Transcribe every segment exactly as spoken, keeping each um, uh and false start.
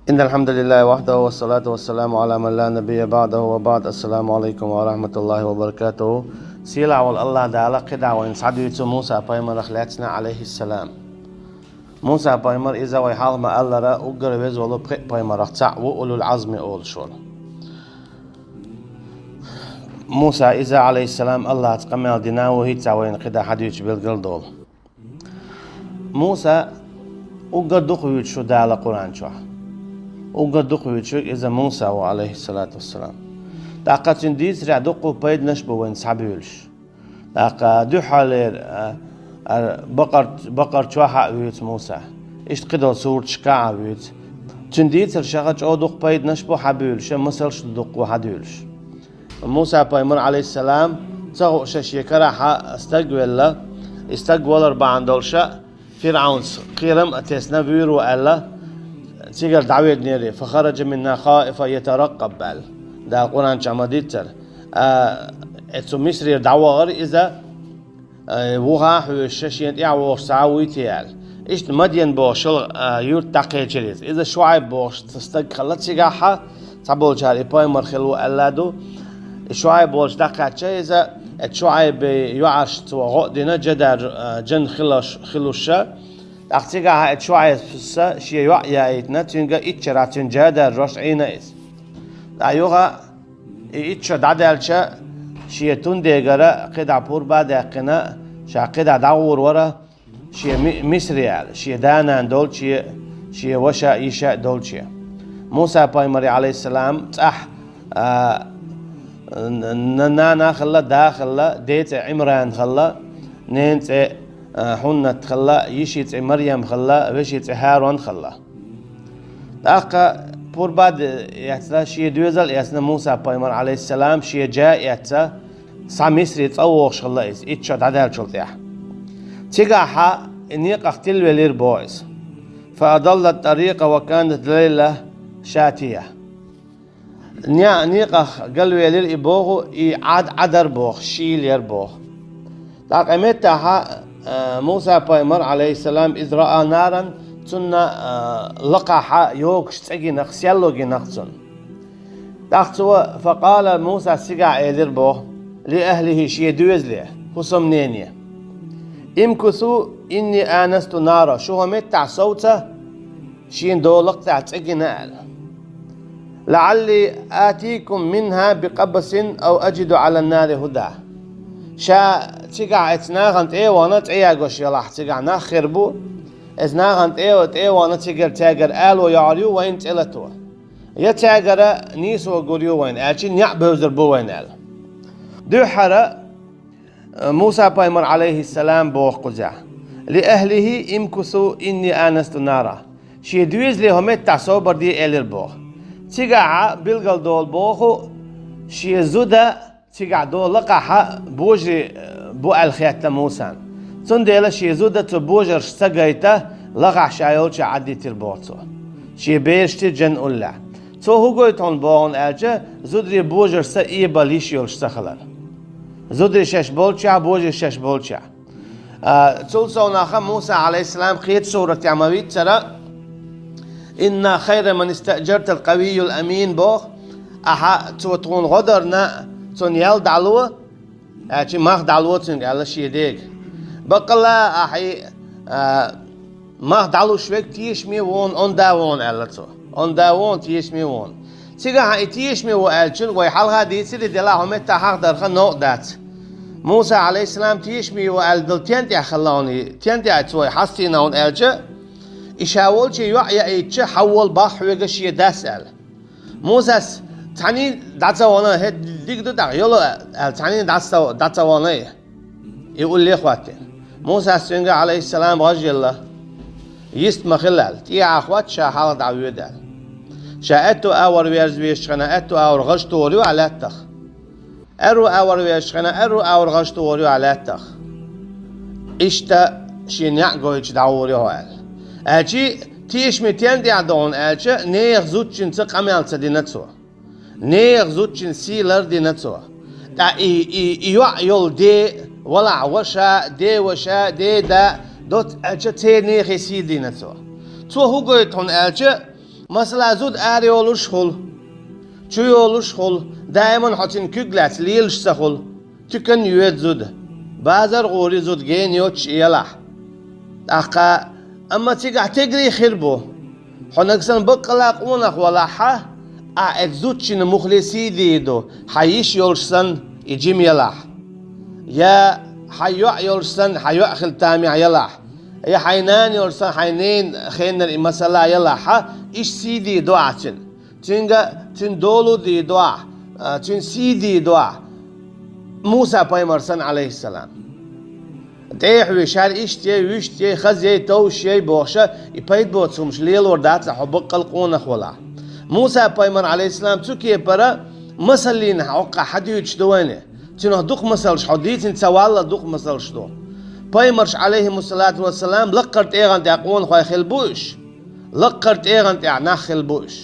إن الحمد لله وحده والصلاة والسلام على من لا نبي بعده وبعد. السلام عليكم ورحمة الله وبركاته. Сийлахь волу АллахӀ Дала кхидӀа вайна схьадуьйцу Муса-пайхамарах лаьцна, Ӏалайхиссалам. Муса-пайхамар иза вай хьалха ма-аллара уггар веза волу пхеа пайхамарах цхьаъ ву, улул Ӏазми олуш волу. Муса иза, Ӏалайхиссалам, АллахӀца къамел дина ву, хӀинца вайна кхидӀа хьадуьйцуш билгал долу. Муса уггар дукха вуьйцуш ву Дала Къуръан чохь. Уггар дукха вуьйцуш ву иза Муса ву, Ӏалайхиссалату вассалам. ТӀаккха цуьнан дийцарехь дуккха пайданаш бу вайна схьабуьйлуш. ТӀаккха дуьххьарлера, а, а, бакъар-, бакъар чохь а вуьйцу Муса. Иштта кхидолу сураташкахь а вуьйцу. Цуьнан дийцаршкахь чӀогӀа дукха пайданаш бу хьабуьйлуш, масалш ду дуккха хьадуьйлуш. Муса-пайхамар, Ӏалайхиссалам, ца хууш шен карахь стаг велла, и стаг валар бахьана долуш, ФирӀавнца кхерам а тесна, вуьйр ву аьлла, цигара дӀаведнера, «فخرج منها خائفا يترقب», аьлла. Дала Къуръан чохь ма-дийццара. А, э, цу Мисрера дӀавахара иза, э, вуха а хьоьжуш, шен тӀаьхьа вогӀуш цхьа а вуй те аьлла. Иштта Мадьян бохуш шала, а, юрт дӀакхечира иза. Иза Шуайб бохуш стаг хилла цигахь, цхьаболчара и пайхамар хилла ву аьлла ду. И Шуайб волчу дӀакхаьчча иза, и Шуайбан йоӀаршца гӀо а дина, жадар, а, жан хилуш, хилуш. ТӀаккха цигахь и Шуайбас шен йоӀ яийтина, цуьнга итт шарахь цуьнан жадар жош Ӏийна иза. ТӀаккха юха и итт шо дӀадаьлча, шен тундегара кхидӀа пурба а даьккхина, ша кхидӀа дӀагӀур вара, шен Ми-, Мисри аьлла, шен да-нана долче, шен ваша а, йиша а долче. Муса-пайхамаре, Ӏалайхиссалам, цӀахь, а, н-, н-, нана хилла, да хилла, ден цӀе Ӏимран хилла, ненан цӀе, а, Хьуннат хилла, йишин цӀе Марьям хилла, вешин цӀе ХӀарон хилла. ТӀаккха пурба а эцна, шен доьзал а эцна Муса-пайхамар, Ӏалайхиссалам, шен жа а эцна, схьа Мисри цӀа вогӀуш хилла иза, итт шо дӀадаьллачул тӀаьхьа. Цигахь и некъах тилавелира боху иза. «فأضل الطريق وكانت ليلة شاتية». Не-, некъах галвелира и боху, и Ӏад-, Ӏадар боху, шийла яра боху. ТӀаккха и меттахь, а, Муса-пайхамар, Ӏалайхиссалам, «إذ رأى نارا», цунна, а, лакхахь йогуш цӀе гинарх, серло гинарх цунна. ТӀаккха цо, «فقال», Мусас цигахь элира боху, «لأهله», шен доьзале, хӀусамнене: «امكثوا إني آنست نارا», шу хӀокху меттехь совца, шена долу лакхахь цӀе гина аьлла. «لعلي آتيكم منها بقبس أو أجد على النار هدى». Ша цигахь оцу нахана тӀе а вахана, цӀе ягош ялахь цигахь нах хир бу, оцу нахана тӀе а, тӀе а вахана цигара цаьргара ало йогӀур ю вайна цӀе лато. Я цаьргара нийсо гур ю вайна, аьлча неӀ бевзар бу вайна аьлла. Дуьххьара, э, Муса-пайхамар, Ӏалайхиссалам, боху кхузахь: «لأهله امكثوا إني آنست نارا». Шен доьзале хӀокху меттехь собар де элира боху. Цигахь билгал долу боху, шен зуда цигахь долу лакхахь божарий, э, бу аьлла хетта Мусана. Цундела шен зуда цу божаршна ца гайта, лахахь ша йолчохь Ӏадитира боху цо. Шен бераш тӀе жан уллехь. Цо хӀун гойту хьуна боху аьлча, зударий божаршца эбала йиш йолуш ца хилар. Зударий шаьш болчохь, божарий шаьш болчохь. А, цул совнаха Муса, Ӏалайхиссалам, кхечу суратехь ма-витцара, «إن خير من استأجرت القوي الأمين», боху, ахьа цо тхуна гӀо дарна, цунна ял дӀало, аьлча, мах дӀало цуьнга аьлла шен дега. Баккъалла ахьа, а, мах дӀалуш верг тешаме ву хьуна, онда ву хьуна аьлла цо. Онда ву хьуна, тешаме ву хьуна. Цигахь и тешаме ву аьллачун вай хьалха дийцира, и делахь хӀокху меттехь хьахдарх новкъа дац. Муса, Ӏалайхиссалам, тешаме ву аьлла дала тен тӀехь хилла хьуна, тен тӀехь цо хьастийна хьуна аьлча, и ша волчу йоӀ яийтича, хьан волу боху хьоьга шен дас аьлла. Мусас цхьаьний дӀа ца вахана, хӀета дика ду тӀаккха, йолу аьлла, цхьаьний дӀа ца, дӀа ца вахана и, и улле а хӀоттийна. Мусас цуьнга, Ӏалайхиссалам, гӀаж елла, йист ма хила аьлла, тӀехьа хӀотта ша хьалха дӀа воьду аьлла. Ша аьтту агӀор верза везачу хенахь, аьтту агӀор гӀаж тухур ю ахь лаьттах. Аьрру агӀор везачу хенахь, аьрру агӀор гӀаж тухур ю ахь лаьттах. Иштта шен неӀ гойтуш дӀагӀур ю хьо аьлла. Аьлча, тешаме тен тӀехь ду хьуна аьлча, нехан зудчуьнца къамел ца дина цо. Нехан зудчуьнан сий лардина цо. ТӀаккха и, и, и йоӀ йолу ден валахь ваша, ден ваша, ден да доцца аьлча, церан нехан сий дина цо. Цо хӀун гойту хьуна аьлча, Масала, зуда ара йолуш хуьлу, чу йолуш хуьлу, даиман хьо цуьнан куьг лаьцна лелаш ца хуьлу, туькана йоьду зуда, базар гӀур ю зуда гена йоцуш и ялахь. ТӀаккха, амма цигахь тегри хир бу. Хьо нагахь санна баккъала къонах валахь, ахь оцу зудчунна мухлисий дийр ду, хьан йиша йолуш санна и жима ялахь, я хьан йоӀ йолуш санна хьан йоӀ хила тамехь ялахь, я хьайн нана йолуш санна хьайн ненан хеннара и масала ялахь, иштта сий дийр ду ахь цуьнан. Цуьнга, цуьнан долу дийр ду ахь, а, цуьнан сий дийр ду ахь. Муса-пайхамар санна, Ӏалайхиссалам. ТӀехьа вуьйш, хӀара иштта яй, вуьшта яй, хаза яй, товш яй бохуш, и пайда боцу хӀумаш лелор дац ахь хьо баккъала къонах валахь. Муса-пайхамар, Ӏалайхиссалам, цу кепара масаллина хьокъахь хьадуьйцуш ду вайна. Цуьнах дукха масалш хьо дийцина ца валлал дукха масалш ду. Пайхамарш, Ӏалайхимуссалату вассалам, лаккхара тӀегӀан тӀехь къонахой хилла бу уьш. Лаккхара тӀегӀан тӀехь нах хилла бу уьш.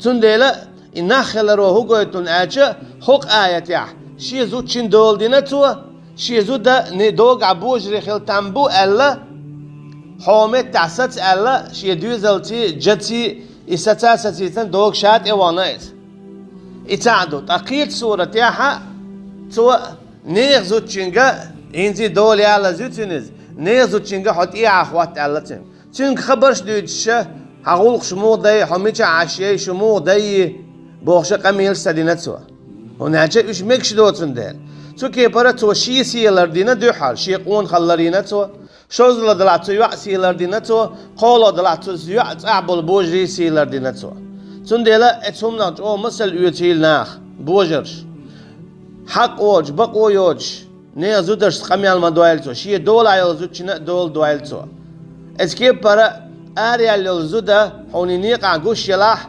Цундела и нах хиларо хӀун гойту аьлча, хӀокху аятехь шен зудчун дола дина цо, шен зуда ни догахь божаре хила там бу аьлла, хьо меттахь саца аьлла, шен доьзалций, жаций и саца сацийцан дога ша тӀе вахана иза. И цхьаъ ду, ткъа кхечу суратехь цо нехан зудчуьнга, хӀинца дола ялаза ю цуьнан иза, нехан зудчуьнга хьо тӀехьа хӀотта аьлла цуьнга. Цуьнга хабарш дуьйцуш, хьан гӀуллакхаш муха дай, хьо мичахь Ӏаш яй, шу муха дайи, бохуш къамелаш ца дина цо. ХӀунда аьлча уьш мегаш доцун дела. Цу кепара цо шен сий лардина дуьххьал, шен къонахалла лардина цо. ШозлагӀа делахь цу йоӀа сий лардина цо, кхоалгӀа делахь цу йоӀа цӀахь болу божарий сий лардина цо. Цундела оцу хӀуманах чӀогӀа масал оьцийла наха, божарша. Хьакъ воцуш, бакъо йоцуш, нехан зудашца къамел ма дойла цо, шен долахь йолу зудчунна а дола дойла цо. Оцу кепара араяьлла йолу зуда хьуна некъахь гуш елахь,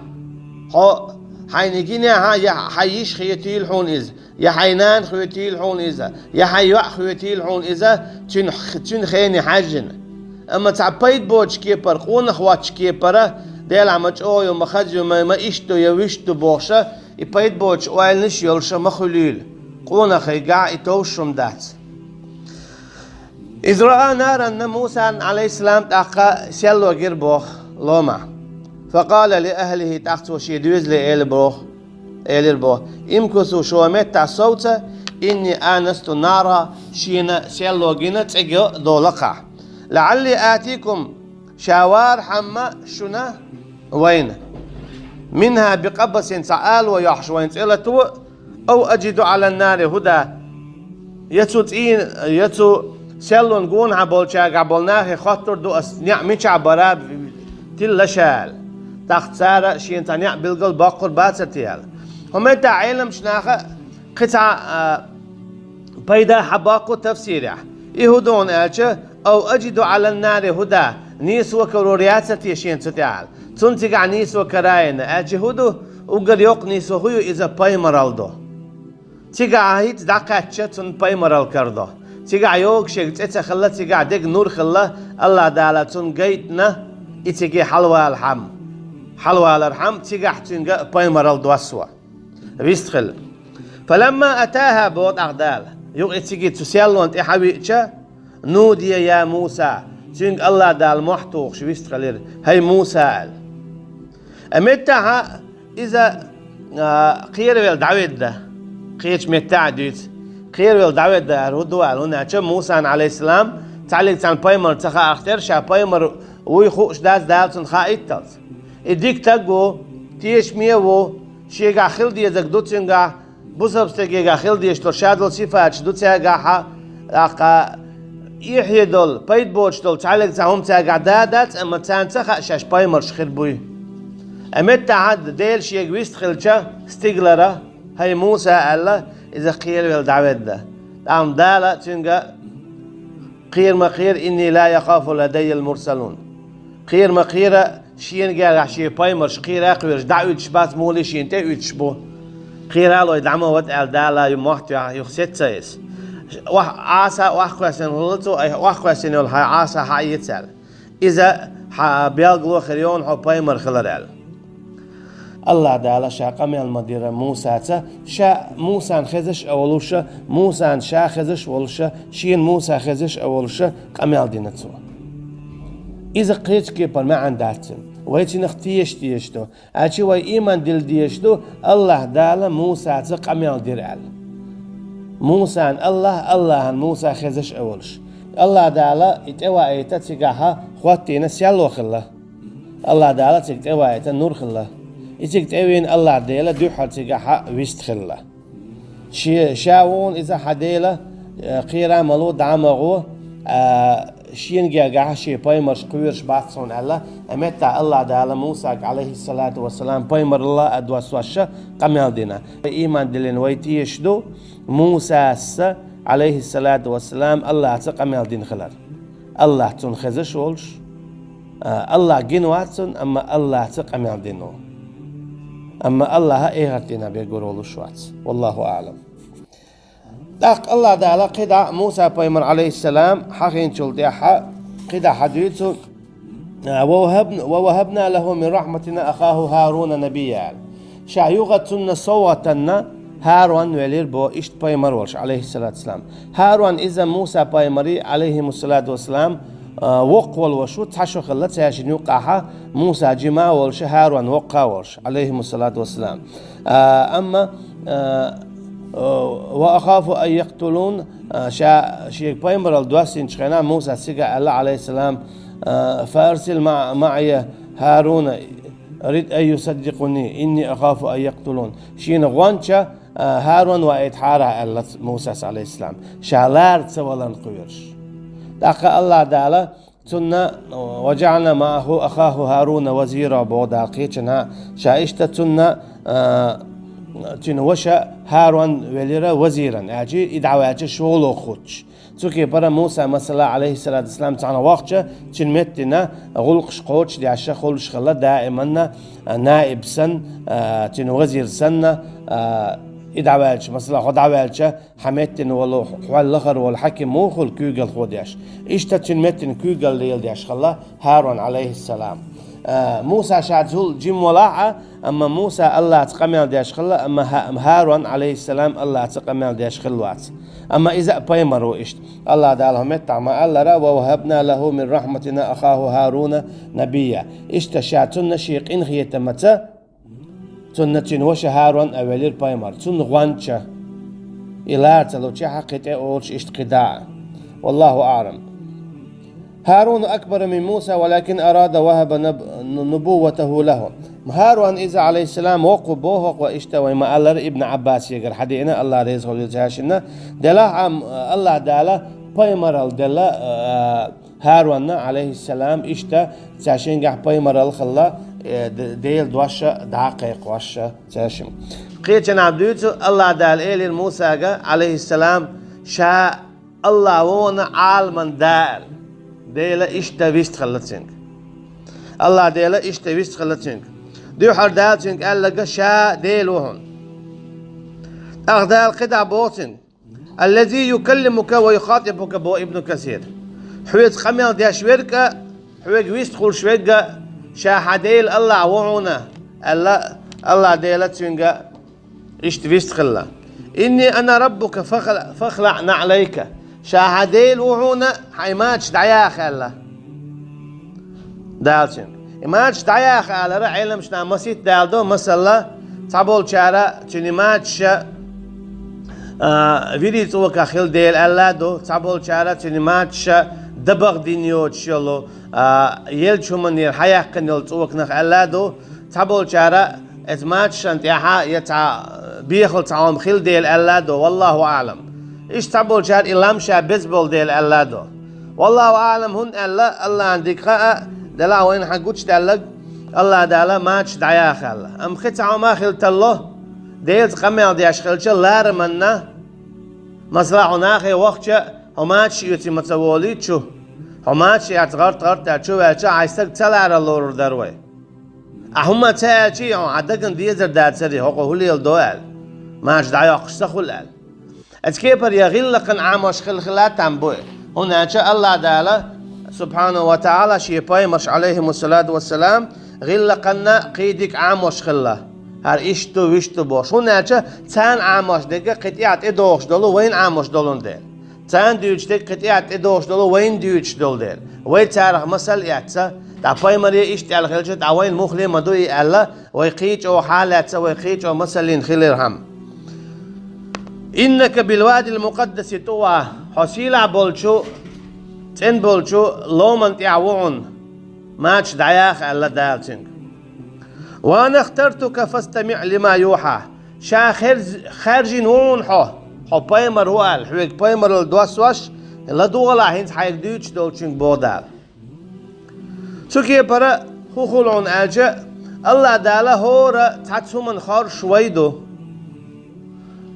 хьо хьайна гинехь а, я хьайн йиша хетийла хьуна иза, я хьайн нана хетийла хьуна иза, я хьайн йоӀ хетийла хьуна иза, цуьнан, цуьнан хене хьаьжжина. Амма цхьа пайда боцучу кепара, къонах воцучу кепара, делахь ма чӀогӀа ю, ма хаза ю, ма, ма иштта ду, я вуьшта ду бохуша, и пайда боцуш ойланаш а йолуша ма хуьлийла, къонахегахь и товш хӀума дац. Иза раъа наранна Мусан, Ӏалайхиссалам, тӀаккха серло гира боху ломахь. Факъала ли ахлихи, тӀаккха цо шен доьзале эли боху, элира боху: «Имкусу, шу меттахь совца, инни анасту нара, шена серло гина, цӀе го долахь ахь. ЛаӀалли атикум, ша вархьама шуна вайна. Минха бикъабасин, цхьа ало йохьуш вайна цӀе лато, ав аджиду Ӏалан нари хӀуда». Я цу цӀийн, я цу серлон гонахь болчаьргахь болу нахе хоттур ду ас, неӀ мичахь бара тилла ша аьлла. ТӀаккха цара шена цхьа неӀ билгал боккхур бацара те аьлла. ХӀуманна тӀехь Ӏеламчу наха кхин цхьа, а, пайда хьабоккху тафсирехь. И хӀун ду хьуна аьлча, ав аджиду Ӏалан нари хӀуда, нийсо карор яцара те шена цу тӀехь аьлла. Цунна цигахь нийсо карайина, аьлча хӀун ду, уггар йоккха нийсо хӀун ю, иза пайхамаралла ду. Цигахь хӀинца дӀакхаьчча, цунна пайхамаралла карадо. Цигахь йогуш ерг цӀе ца хилла, цигахь дерг нур хилла, АллахӀ Дала цунна гайтина, и цига хьалавалархьама, хьалавалархьама, цигахь цуьнга пайхамаралла доссо. Вистхила. Фаламма атаха, боху тӀаккха Дала, юха и цига цу серлонна тӀе хьавеъча, нудия я Муса, цуьнга АллахӀ Дала мохь тухуш вистхилира: «ХӀай Муса», аьлла. Амма меттахь иза, а, кхеравелла дӀаведда. Кхечу меттехь а дуьйцу. Кхеравелла дӀаведда, хӀара хӀун ду аьлла, хӀунда аьлча Мусан, Ӏалайхиссалам, цхьаллиг цхьана пайхамар ца хаахтера, ша пайхамар вуй хууш дац Дала цунна хаийталц. И дика стаг ву, тешаме а ву, шегахь хила дезарг ду цуьнгахь, бусалба стегехь хила дезаш долу шадолу сифаташ ду цаьргахь, тӀаккха эхье долу, пайда боцуш долу цхьаллиг цхьа хӀума цаьргахь да а дац, амма царна ца хаьа шаьш пайхамарш хир буй. Амма меттахь Дела шега вистхилча стигалара: «ХӀай Муса», аьлла, иза кхеравелла дӀаведда. Амма Дала цуьнга: «Кхера ма кхера, инни ла яхафу ладайял мурсалун». Кхера ма кхера, шена гергахь шен пайхамарш кхера а кхоьруш, дӀа а уьдуш бац, муха шена тӀе а уьдуш бу. Кхералой дӀа ма вата аьлла Дала ю мохь тоьхна, юха сецна иза. Охь-, Ӏаса охьакхоьссина хилла цо, охьакхоьссина йолу хьайн Ӏаса хьаэца аьлла. Иза хьан билгало хир ю хьо пайхамар хилар аьлла. АллахӀ Дала ша къамел ма дира Мусаца, ша Мусана хезаш а волуша, Мусана ша хезаш а волуша, шена Муса хезаш а волуша къамел дина цо. Иза кхечу кепара маьӀна дац цуьнан. Вай цунах теша дезаш ду. Аьлча вай ийман дилла дезаш ду, АллахӀ Дала Мусаца къамел дира аьлла. Мусана АллахӀ, АллахӀана Муса хезаш а волуш. АллахӀ Дала и тӀеваийта цигахьа хӀоттийна серло хилла. АллахӀ Дала цига тӀеваийта нур хилла. И цига тӀевийна АллахӀ Дела дуьххьара цигахьа вист хилла. Ше-, ша вон иза хьан Дела, э, кхера а ма ло, дӀа а ма гӀо, а, шена гергахьа шен пайхамарш кхоьруш бац хьуна аьлла, а меттахь АллахӀ Дала Мусага, Ӏалайхиссалату вассалам, пайхамаралла а доссош къамел дина. Ийман диллина вай теша ду, Мусас, Ӏалайхиссалату вассалам, АллахӀца къамел дина хилар. АллахӀ цунна хезаш волуш, а, АллахӀ гина вац цунна, амма АллахӀца къамел дина ву. Амма АллахӀ эхартана бегур волуш вац. Валлаху аӀлам. ТӀаккха АллахӀ Дала кхидӀа Муса пайхамар, Ӏалайхиссалам, хьахийначул тӀаьхьа кхидӀа хьадуьйцу, а, «Ва вахабна, ва вахабна лаху мин рахматина ахаху Харуна набийя», аьлла. Ша юха цунна совгӀатанна ХӀарун велира бо иштта пайхамар волуш, Ӏалайхиссалату вассалам. ХӀарун иза Муса пайхамарий, Ӏалайхимуссалату вассалам, а, воккха волуш ву, цхьа шо хилла цаьршинна юккъахьа, Муса жима а волуш, ХӀарун воккха а волуш, Ӏалайхимуссалату вассалам. А, амма, а, а, «Ва ахафу ан яктулун», а, ша шега пайхамаралла доссийначу хенахь Муса цига аьлла, Ӏалайхиссалам, а, «Фа арсил ма-, маӀия ХӀаруна, рид ан юсаддикъуни, инни ахафу ан яктулун». Шена гӀонча, а, ХӀарун ваийтахьара аьлла Мусас, Ӏалайхиссалам, ша лара ца валарна кхоьруш. ТӀаккха АллахӀ Дала цунна, «Ва жаӀална маӀаху ахаху ХӀаруна вазира», боху Дала кхечанхьа, ша иштта цунна, а, цуьнан ваша ХӀарун велира вазиран, аьлча и дӀаваьлча шолгӀа хӀуттуш. Цу кепара Муса, масала, Ӏалайхиссалату вассалам, цхьаьна вахча, цуьнан меттина гӀуллакхаш кхочушдеш хуьлуш хилла даиманна, а, наиб санна, а, цуьнан вазир санна, а, и дӀаваьлча, масала, хьо дӀаваьлча, хьан меттина волу, хьол лахара волу хьаким муха хуьлу куьйгалхо деш. Иштта цуьнан меттина куьйгалла леладеш хилла ХӀарун, Ӏалайхиссалам. А, Муса ша цул жима валахь а, амма Муса АллахӀца къамел деш хилла, амма Ха-, ХӀарун, Ӏалайхиссалам, АллахӀца къамел деш хилла вац. Амма иза а пайхамар ву иштта. АллахӀ Дала хӀун меттахь ма-аллара: «Ва вахабна лаху мин рахматина ахаху ХӀаруна набийя». Иштта ша цунна шен къинхетамаца, цунна цуьнан ваша ХӀарун а велира пайхамар, цунна гӀонча. И лара ца лучехьа кхин тӀе олуш иштта кхидӀа а. Валлаху аӀлам. «ХӀаруну акбару мин Муса, валакин арада вахаба наб-, ну-, нубувватаху лаху». ХӀарун иза, Ӏалайхиссалам, воккха ву боху-кх вай иштта, вай ма-аллара Ибн Ӏаббасегара хьадеана, АллахӀ реза хуьлийла цаьршинна. Делахь а, АллахӀ Дала пайхамаралла делла, а, ХӀарунна, Ӏалайхиссалам, иштта цаьршингахь пайхамаралла хилла, э, Д-, Делан дош а дӀа а кхайкхош цаьршимма. Кхечанхьа дуьйцу, АллахӀ Дала элира Мусага, Ӏалайхиссалам, ша АллахӀ вона Ӏаламан Да аьлла. Дела иштта вист хилла цуьнга. АллахӀ Дела иштта вист хилла цуьнга. Дуьххьара Дала цуьнга аьлларг ша Дела ву хьуна. ТӀаккха Дала кхидӀа боху цуьнга: «Аллази юкаллимука ва юхатибука», бо Ибн Касир. Хьоьца къамел деш верг а, хьоьга вист хуьлуш верг а, ша хьан Дела АллахӀ ву хьуна, аьлла, АллахӀ Дела цуьнга иштта вист хилла. «Инни ана раббука фахла-, фахлаъ наӀлайка». Ша хьан Дела ву хьуна, хьайн мачаш дӀаяха аьлла. Дала цуьнга. И мачаш дӀаяха алара, Ӏеламчу наха масийтта даладо, масала, цхьаболчара цуьнан мачаш, а, вирийн цӀоках хилла дела аьлла а ду, цхьаболчара цуьнан мачаш дабагӀа дина йоцуш йолу, а, еллачу хӀуманера хьаяьккхина йолу цӀоканах аьлла а ду, цхьаболчара эцу мачашна тӀехьа я цхьа бехала цхьа хӀума хилла дела аьлла а ду, валлаху аӀлам. Иштта цхьаболчара и лам ша беза болу дела аьлла а ду. Валлаху аӀлам, хӀунда аьлла, АллахӀна дика хаьа, делахь вайна хьан гучудаьлларг, АллахӀ Дала мачаш дӀаяха аьлла. Амма кхин цхьа хӀума а хила тарло, Делаца къамел деш хилча лараманна, масала, хьо нахе вахча, хьо мачаш оьций ма ца волуьйту чу, хьо мачаш эцна гӀарт-гӀарт аьлла чу ваьлча, хьайн стаг ца ларалур дара вай. Ахьа хӀумма ца аьлчий, хьо хьан дагна дезар дацарий, хӀокхо хӀун леладо аьлла, мачаш дӀайоккхуш ца хуьлу аьлла. Эцу кепара я гӀиллакхана Ӏамош хила хила там бу, хӀунда аьлча АллахӀ Дала, субхьанаху ва таӀала, шен пайхамарш, Ӏалайхимуссалату вассалам, гӀиллакхана кхин дика Ӏамош хилла. ХӀара иштта ду, вуьшта ду бохуш. ХӀунда аьлча царна Ӏамош дерг кхин тӀехь тӀедогӀуш долу вайна Ӏамош долун дела. Царна дуьйцуш дерг кхин тӀехь тӀедогӀуш долу вайна дуьйцуш долу дела. Вай царах масал эцна, ТӀаккха пайхамаре иштта аьлла хилча, тӀаккха вайна мухле ма ду и аьлла, вай кхечу хьалаца, вай кхечу масаллин хилар хӀама. «إنك بالواد المقدس طوى», хьо сийлахь болчу, цӀена болчу ломан тӀехь ву хьуна, мача дӀаяха аьлла Дала цуьнга. «وأنا اخترتك فاستمع لما يوحى». Ша херз-, хаьржина ву хьуна хьо, хьо пайхамар ву аьлла, хьоьга пайхамаралла доссош, ладогӀалахь хӀинца хьайга дуьйцуш долчуьнга, боху Дала. Цу кепара хӀун хуьлу хьуна аьлча, АллахӀ Дала хӀора цхьацца хӀуманна хоржуш вай ду.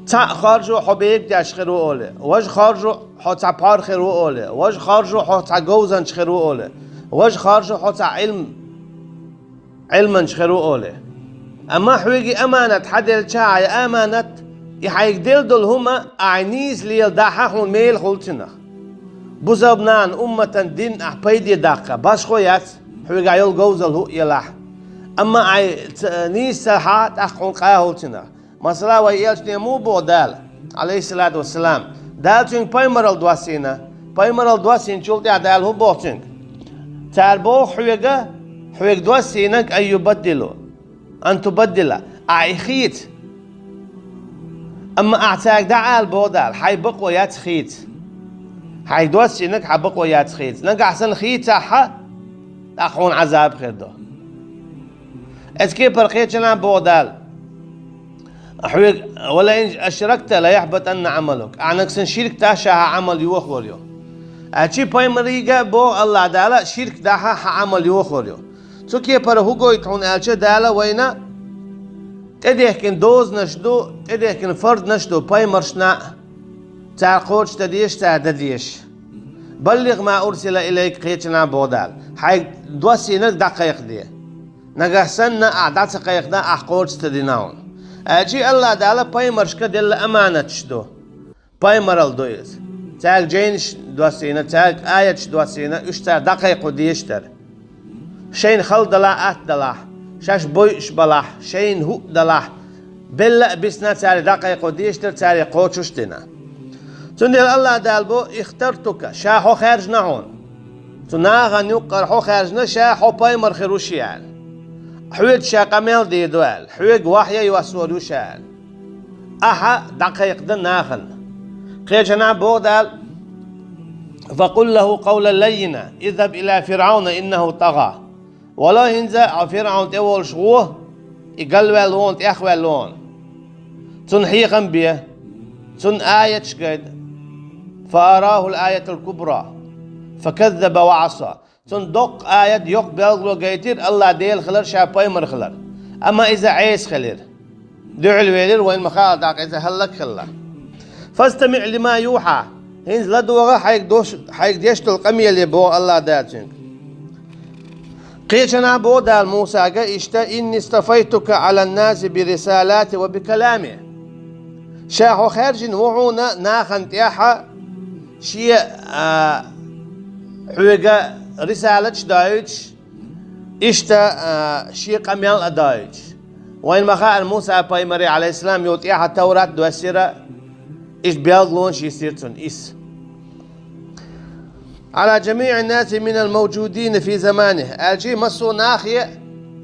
Цхьаъ хоржу хьо бегадеш хир ву олий, важа хоржу хьо цхьа пхьор хир ву олий, важа хоржу хьо цхьа говзанча хир ву олий, важа хоржу хьо цхьа Ӏилм-, Ӏилманча хир ву олий. Амма хьоьга и аманат хьаделча, хьайн аманат, и хьайга делла долу хӀума ахь нийса леладахь, хьуна мела хуьлу цунах. Бусалба нахана, умматана, динна ахь пайде даккха, башхо яц, хьоьгахь йолу говзалла хӀуъа елахь. Амма ахь ца-, нийса ца хьахь, тӀаккха хьуна къа хуьлу цунах. Масала, вай элчане муха боху Дала, Ӏалайхиссалату вассалам, Дала цуьнга пайхамаралла доссийна. Пайхамаралла доссийначул тӀаьхьа Дала хӀун боху цуьнга? Цара боху хьоьга, хьоьга доссийнарг, «أن يبدلوا», «أن تبدل», ахь и хийца. Амма ахь цаьрга дӀаала, боху Дала, хьайн бакъо яц хийца. Хьайга доссийнарг хьан бакъо яц хийца. Нагахь санна хийцахь, тӀаккха хьуна Ӏазаб хир ду. Оцу кепара кхечанхьа боху Дала: «ولئن أشركت ليحبطن عملك». Ахь нагахь санна ширк дахь, ша хьан Ӏамал йохор ю. Аьлча пайхамарига боху АллахӀ Дала, ширк дахь, хьан Ӏамал йохор ю. Цу кепара хӀун гойту хьуна аьлча, Дала вайна тӀедехкина дозанаш ду, тӀедехкина фарзанаш ду пайхамаршна а, цара кхочуш дан дезаш, цара дан дезаш. «بلغ ما أرسل إليك», кхечанхьа боху Дала. Хьайга доссийнарг дӀакхайкхаде. Нагахь санна ахь дӀа ца кхайкхина, ахь кхочуш ца дина хьуна. Аьлча АллахӀ Дала пайхамаршка делла аманаташ ду. Пайхамаралла ду иза. Цаьрга жайнаш доссийна, цаьрга аяташ доссийна, уьш цара дӀакхайкхо дезаш дара. Шайна хала далахь, атта далахь, шаьш бойуш балахь, шайна хӀуъа далахь, белла а бисна, цаьрга дӀакхайкхо дезаш дара, цаьрга кхочуш а дина. Цундела АллахӀ Дала бо: «اخترتك», ша хьо хаьржина хьуна. Цу нахана юккъара хьо хаьржина, ша хьо пайхамар хир ву ша аьлла. Хьоьца ша къамел дийр ду аьлла, хьоьга вахьйа йоссор ю ша аьлла. Ахьа дӀакхайкхадан нахана. Кхечанхьа боху Дала: «فقل له قولا لينا اذهب إلى فرعون إنه طغى». Вала хӀинца а ФирӀавн тӀе волуш гӀо, и галваьлла вон, тӀехваьлла вон. Цунна хьехам бе, цунна аяташ гайта. «فأراه الآية الكبرى فكذب وعصى». Цунна доккха аят, йоккха белгало гайтира АллахӀ Дела хилар, ша пайхамар хилар. Амма иза Ӏеса хилира. Дуьхьал велира, вайна ма хаъара, тӀаккха иза хӀаллак а хилла. «فاستمع لما يوحى». ХӀинца ладогӀа хьайга дош-, хьайга деш долу къамеле, боху АллахӀ Дала цуьнга. Кхечанхьа боху Дала Мусага иштта: «إني اصطفيتك على الناس برسالاتي وبكلامي». Ша хьо хаьржина ву хьуна нахана тӀехь, шен, а, хьоьга рисалаташ доуьйтуш, иштта, а, шен къамел а доуьйтуш. Вайна ма хаъара, Муса пайхамаре, Ӏалайхиссалам, йолу тӀехьа Таврат доссира, иштта белгалонаш йисира цунна иза. «على جميع الناس من الموجودين في زمانه», аьлча, массо а нахе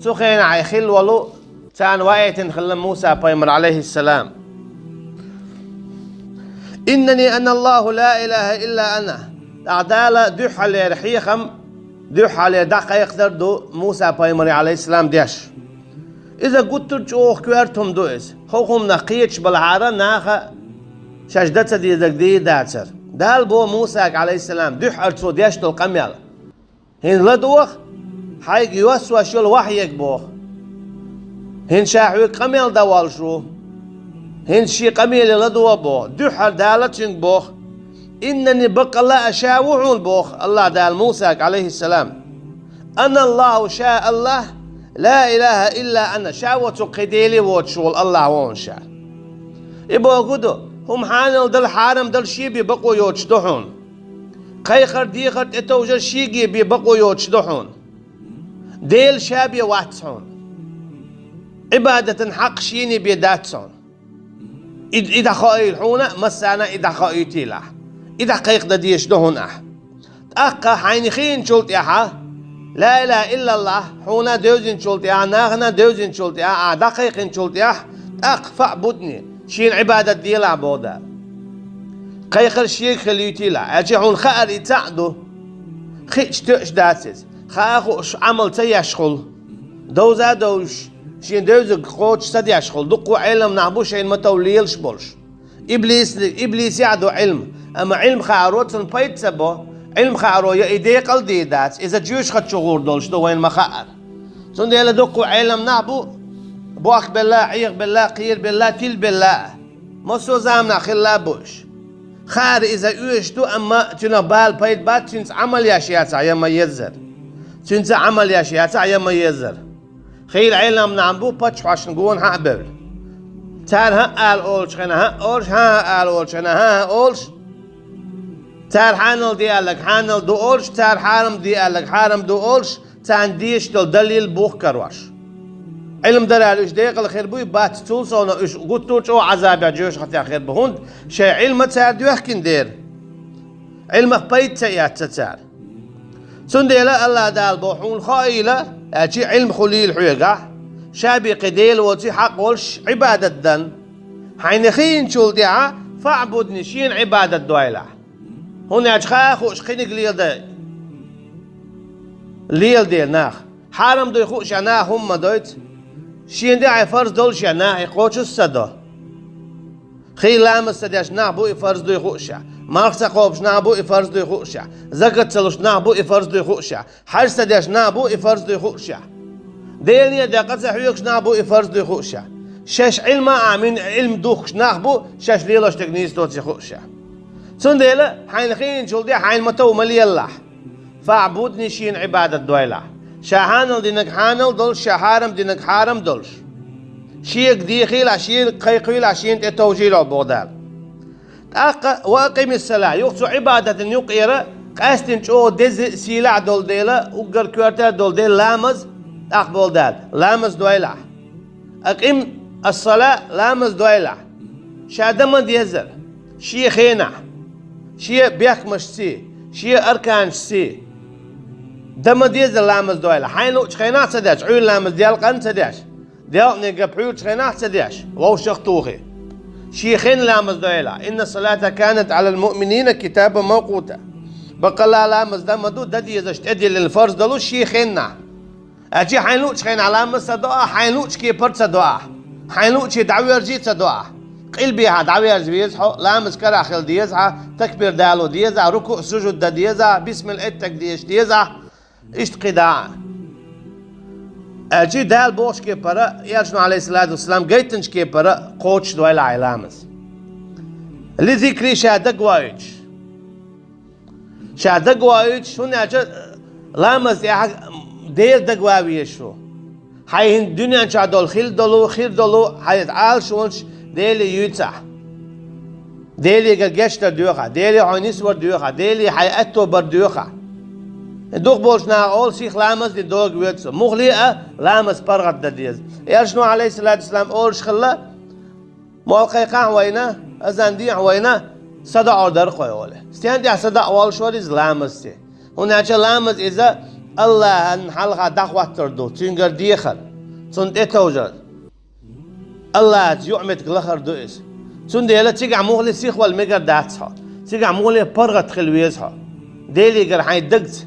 цу хенахь хилла волу, царна ваийтина хилла Муса пайхамар, Ӏалайхиссалам. «إنني أنا الله لا إله إلا أنا». ТӀаккха Дала дуьххьалера хьехам, дуьххьалера дӀакхайкхадар ду Муса пайхамаре, Ӏалайхиссалам, деш. Иза гуттар а чӀогӀа коьрта хӀума ду иза. ХӀокху хӀуманах кхеташ балахьара наха шаьш дан ца дезарг дийр дацара. Дала боху Мусага, Ӏалайхиссалам, дуьххьара цо деш долу къамел: «ХӀинца ладогӀа хьайга йоссош йолу вахьега», боху. «ХӀинца ша хьоьга къамел дан воллуш ву. ХӀинца шен къамеле ладогӀа», боху. Дуьххьара Дала цуьнга боху: «إنني», баккъалла а ша ву хьуна, боху АллахӀ Дала Мусага, Ӏалайхиссалам. «أنا الله», ша АллахӀ, «لا إله إلا أنا», ша воцург кхин Деле воцуш волу АллахӀ ву хьуна ша. И бохург ду, хӀума хьанал дала, хьарам дала шен бен бакъо йоцуш ду хьуна. Кхайкхар, дехар, тӀетовжар шеге бен бакъо йоцуш ду хьуна. Дела ша бен вац хьуна. Ӏибадатан хьакъ шене бен дац хьуна. И, и дӀахоийла хьуна, массарна а и дӀахоуьйтийла ахь. И дӀакхайкхадан дезаш ду хьуна ахь. ТӀаккха хьайна хиъначул тӀаьхьа Ла илаха иллаллахӀ хьуна девзинчул тӀехьа, нахана девзинчул тӀехьа, ахьа дӀакхайкхинчул тӀехьа, тӀаккха фаӀбудни, шена Ӏибадат делахь, боху Дала. Кхайкхар шега хила юьтийла, аьлча хьуна хаар и цхьаъ ду. Хиъча тоьаш дац иза. Хаа хууш Ӏамал ца еш хуьлу. Довза а довзуш, шен девзарг кхочуш ца деш хуьлу. Дуккха Ӏелам нах бу шайна ма-тов лелаш болуш. Иблис, иблисехь а ду Ӏилма, амма Ӏилма хааро цунна пайда ца бо. Ӏилма хааро я и декъал а дийр дац, иза жоьжахати чу гӀур долуш ду вайна ма-хаъара. Цундела дуккха Ӏелам нах бу, бохкабелла, Ӏехабелла, кхерабелла, тилабелла а. Массо а заманахь хилла а бу уьш. Хаар иза оьшуш ду, амма цуьнах бала пайда бац, цуьнца Ӏамал еш яцахь я ма-еззара. Цуьнца Ӏамал еш яцахь я ма-еззара. Хийла Ӏелам нах бу паччахьашна гонахьа а бевлла. Цара хӀаъ ала олучу хенахь хӀаъ олуш, хӀан-хӀа ала олучу хенахь хӀан-хӀа олуш. Цара хьанал де аьлларг хьанал ду олуш, цара хьарам де аьлларг хьарам ду олуш, царна дезаш долу далил бух карош. Ӏилма дарал уьш декъала хир буй, бац, цул совнаха уьш гуттар а чӀогӀа Ӏазабехь, жоьжахатех хир бу, хӀунда шайн Ӏилма цара доьхкина дера. Ӏилмах пайда ца эцна цара. Цундела АллахӀ Дала боху хьуна хоийла, аьлча Ӏилма хуьлийла хьоьгахь, ша бен кхин Дела воций хьакъ волуш Ӏибадат дан. Хьайна хиъначул тӀаьхьа фаӀбудни, шена Ӏибадат дойлахь. ХӀунда аьлча хаа хууш кхиниг леладай, леладе нах. Хьарам дуй хууш а нах хӀумма ма дойту. Шена де хьайн фарз долуш а нах и кхочуш ца до. Хий ламаз ца деш нах бу и фарз дуй хууш а. Малх ца кхобуш нах бу и фарз дуй хууш а. Закат ца луш нах бу и фарз дуй хууш а. Хьаж ца деш нах бу и фарз дуй хууш а. Делане а декъа ца хьоьгуш нах бу и фарз дуй хууш а. Шаьш Ӏилма а Ӏамийна, Ӏилма духкуш нах бу, шаьш лелош дерг нийса доций хууш а. Цундела хьайна хиъначул де хьайна ма-тов ма лелалахь. ФаӀбудни, шена Ӏибадат дойлахь. Ша хьанал динарг хьанал долуш, ша хьарам динарг хьарам долуш. Шега дехийла, шена кхайкхийла, шена тӀетовжийла, боху Дала. ТӀаккха, ва акъимиссала, юха цу Ӏибадатан юкъера къаьстина чӀогӀа деза, сийлахь долу дела, уггар коьрта долу дела ламаз, тӀаккха боху Дала, ламаз дойлахь. Акъим ас-сала, ламаз дойлахь. Ша дан ма дезара, шен хенахь, шен бехкамашций, шен арканашций. Дан ма дезара ламаз дойлахь. Хьайна луучу хенахь а ца деш, Ӏуьйра ламаз делкъана а ца деш, делкъаниг пхьуьйрачу хенахь а ца деш, вовшах а тухий. Шен хенахь ламаз дойлахь. Инна салата канат алал муъминина китабан мавкъута. Баккъалла ламаз дан ма ду, дан дезаш тӀедиллина фарз долуш шен хенахь. Аьлча хьайна луучу хенахь ламаз ца до ахь, хьайна луучу кепара ца до ахь, хьайна лууче дӀавоьрзий ца до ахь. Къилбехьа дӀавоьрза веза хьо, ламаз карахь хила деза хьан, такбир дало деза ахь, рукуъ, сужуд дан деза ахь, бисмилла эттаг дезаш деза ахь. Иштта кхидӀа а. Аьлча Дала бохучу кепара, Элчано, алейхиссалату вассалам, гайтинчу кепара кхочуш дойлахь и ламаз. Ли зикри, ша дагавоуьйтуш. Ша дагавоуьйтуш, хӀунда аьлча ламаз тӀехь Дела дагаван везаш ву. Хьайн хӀинца дуьнен чохь долу хилла долу, хир долу хьайн Ӏалашонаш Деле юьйцахь. Делегара гечдар доьхахь, Деле хьо нисвар доьхахь, Деле хьайн аьтто бар доьхахь. Дукхахболчу наха олу, сиха ламаз дина догӀа воьду со. Муххале а ламаз паргӀат дан деза. Элчано, алейхиссалату вассалам, олуш хилла, молла кхайкхахь вайна, азан дехьа вайна, садаӀа дара кхой олу. Стен тӀехь садаӀа волуш вара иза? Ламазца. ХӀунда аьлча ламаз иза АллахӀан хьалха дӀахӀоттар ду, цуьнгара дехар, цунна тӀетовжар. АллахӀаца юкъаметтиг лахар ду иза. Цундела цигахь муххале сихвала мегар дац хьо. Цигахь муххале паргӀат хила веза хьо. Делегара хьайн дагца,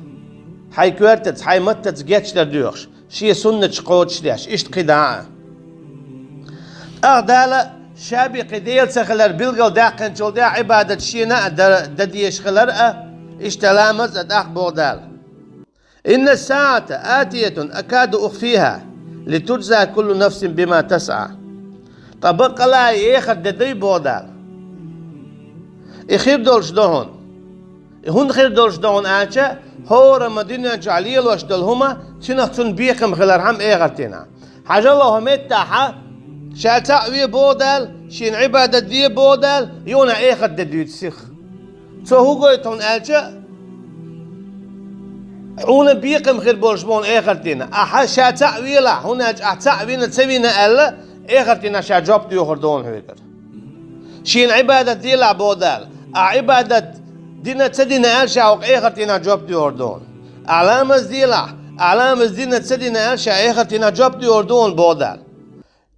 хьайн коьртаца, хьайн маттаца гечдар доьхуш, шен суннаташ кхочушдеш, иштта кхидӀа а. ТӀаккха Дала ша бен кхин Дела ца хилар билгалдаьккхинчул тӀаьхьа Ӏибадат шена а дан, дан дезаш хилар а, иштта ламаз а, тӀаккха боху Дала: «Инна ссаӀата атиятун акаду ухфиха, литуджза куллу нафсин бима тасӀа». Ткъа баккъалла и эхарт де дуй, боху Дала. И хир долуш ду хьуна. И хӀунда хир долуш ду хьуна аьлча, хӀора ма дуьнен чохь лелош долу хӀума, цуьнах цунна бекхам хилархьама эхартина. Хьажал хӀокху меттахь, ша цхьаъ ве, боху Дала, шена Ӏибадат де, боху Дала, юханахь эхарт де дуьйцу сиха. Цо хӀун гойту хьуна аьлча, хьуна бекхам хир болуш бу хьуна эхартина. Ахьа ша цхьаъ велахь, хӀунда аьлча ахь цхьаъ вина, ца вина аьлла, эхартина ша жоп доьхур ду хьуна хьоьгара. Шена Ӏибадат делахь, боху Дала. Ахь Ӏибадат дина, ца дина аьлла, ша хӀокху эхартина жоп доьхур ду хьуна. Ахь ламаз делахь, Ӏаламаз дина ца дина аьлла, ша эхарт дийнахь жоп дуьйцур ду хьуна, боху Дала.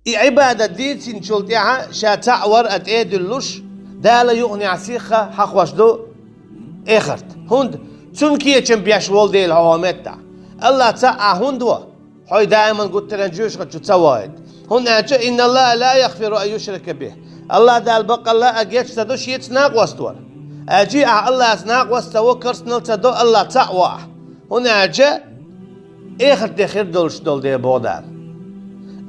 И Ӏибадат дийцинчул тӀаьхьа ша цхьаъ вар а тӀе а дуьллуш, Дала юханехьа сихха хьахош ду эхарт. ХӀунда? Цунна кечам беш волу дела хьо хӀокху меттехь. АллахӀ цхьаъ Ахь хӀунда во? Хьо даиман гуттаренна жоьжахати чу ца вахийта. ХӀунда аьлча: «Инна Аллаха ла ягӀфиру ан юшрака бихӀ». АллахӀ Дала баккъалла а геч ца до Шеца накъост вар. Аьлча Ахь АллахӀаца накъост ца во, керстанал ца до, АллахӀ цхьаъ во Ахь. ХӀунда аьлча эхарт де хир долуш долу де, боху Дала.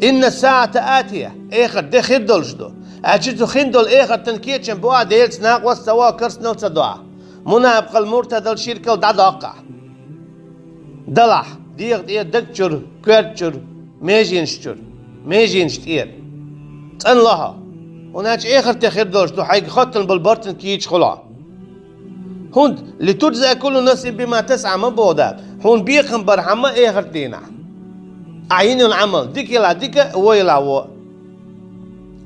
«Инна саӀата атия», эхарт де хир долуш ду. Аьлча цу хин долу эхартан кечам бу ахь Делаца накъост ца вахь, керстанал ца до ахь. Мунапикъал, муртадал, ширкал дӀадоккху ахь. Далахь, дегӀа тӀера, даг чуьра, коьрта чуьра, меженаш чуьра, меженаш тӀера. ЦӀанло хьо. ХӀунда аьлча эхарт де хир долуш ду, хьайга хоттун болу бартан кийча хуьлу хьо. ХӀунда, «литуджза куллу нафсин бима тасӀа» ма боху Дала. Хьуна бекхам бар хьама эхарт дийнахь. Ахь йина йолу Ӏамал, дика елахь дика, вон елахь вон.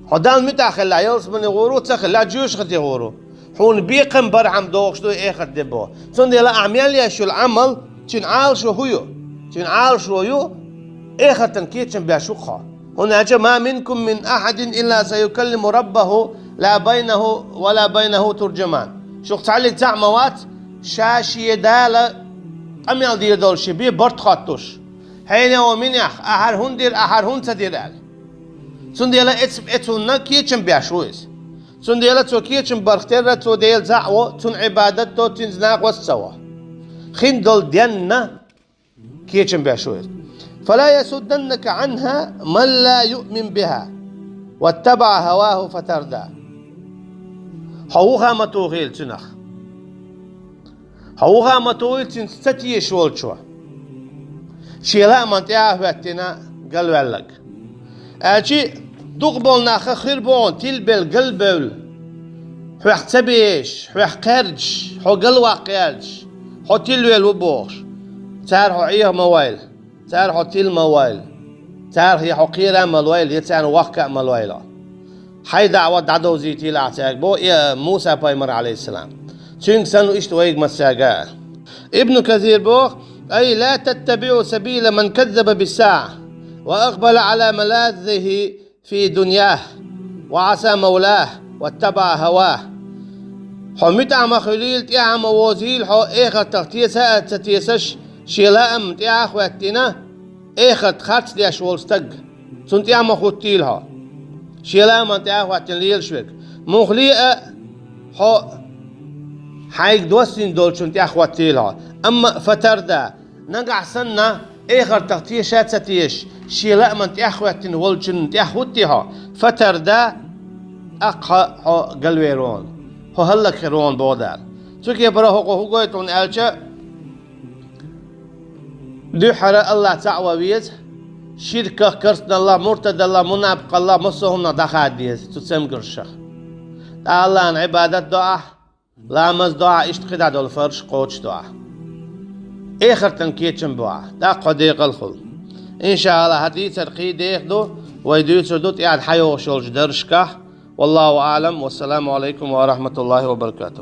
Хьо Далла муьтӀахь хилахь, ялсамане гӀур ву, ца хилахь, жоьжахати гӀур ву. Хьуна бекхам бар хьама дохуш ду эхарт де боху. Цундела ахь мел еш йолу Ӏамал, цуьнан Ӏалашо хӀун ю? Цуьнан Ӏалашо ю, эхартан кечам беш ву-кх хьо. ХӀунда аьлча: «Ма минкум мин ахьадин илла саюкаллимуху раббуху ла байнаху ва ла байнаху турджаман». Шух цхьаллиг цхьаъ ма вац, ша шен Дала къамел дийр долуш шен бен барт хоттуш. «Хьенех, хьо минех, ахьара хӀунда дира, ахьара хӀунда ца дира?» аьлла. Цундела эц-, эцунна кечам беш ву иза. Цундела цо кечам барх терра, цо Дела цхьаъ во, цунна Ӏибадат до, цуьнца накъост ца во. Хин долу денна кечам беш ву иза. «Фала ясудданнака Ӏанха ман ла юъмин бихӀа ваттабаӀа хӀаваху фатарда». Хьо вуха ма тухийла цуьнах. Хьо вуха ма тухийла цуьнца ца тешаш волчо. Шен лааман тӀе а хӀоьттина галваьлларг. Аьлча дукха болу нах хир бу хьуна тилбелла, галбевлла. Хьох ца безаш, хьох кхаьрдаш, хьо галваккха гӀерташ, хьо тилвелла ву бохуш. Цара хьо Ӏеха ма войла, цара хьо тила ма войла, цара я хьо кхера а ма лойла, я царна вохка а ма лойла. Хьайн даӀват дӀадовзийтийла ахь цаьрга, боху и Муса-пайхамар, Ӏалайхиссалам. Цуьнга санна иштта вайга массаьрга а. Ибн Касир боху: «Ай ла таттабиӀу сабила ман каззаба биссаӀа ва акъбала Ӏала малаззихи фи дуньяху ва Ӏаса мавлаху ваттабаӀа хӀаваху». Хьо муьтӀахь ма хуьлийла, тӀаьхьа ма возийла хьо, эхартах теса а ца тесаш, шен лаам тӀе а хӀоьттина, эхарт харц деш волу стаг. Цунна тӀе а ма хӀуттийла хьо. Шен лааман тӀе а хӀоьттина лелаш верг. Муххале а хьо хьайга доссийна долчунна тӀе а хӀоттийла хьо. Амма фатарда, нагахь санна, эхартах теша а ца тешаш, шен лааман тӀе а хӀоьттина волчунна тӀе а хӀуттий хьо. Фатарда, тӀаккха хьо галвер ву хьуна. Хьо хӀаллакьхир ву хьуна, боху Дала. Цу кепара хӀокхо хӀун гойту хьуна аьлча, дуьххьара АллахӀ цхьаъ ван веза, ширках, керстаналлах, муртадаллах, мунапикъаллах, массо а хӀуманах дӀахада деза цу цамгаршах. ТӀаккха АллахӀна Ӏибадат до ахь, ламаз до ахь, иштта кхидӀа долу фарзаш кхочуш до ахь. Эхартан кечам бу ахь, тӀаккха хьо декъал хуьлу. ИншаАллахӀ, хӀара дийцар кхин а деха ду, вай дуьйцур ду тӀаьхьа хьайогӀуш йолчу дарсашкахь. Валлаху аӀлам, вассаламу Ӏалайкум ва рахьматуллахӀи ва баракатухӀ.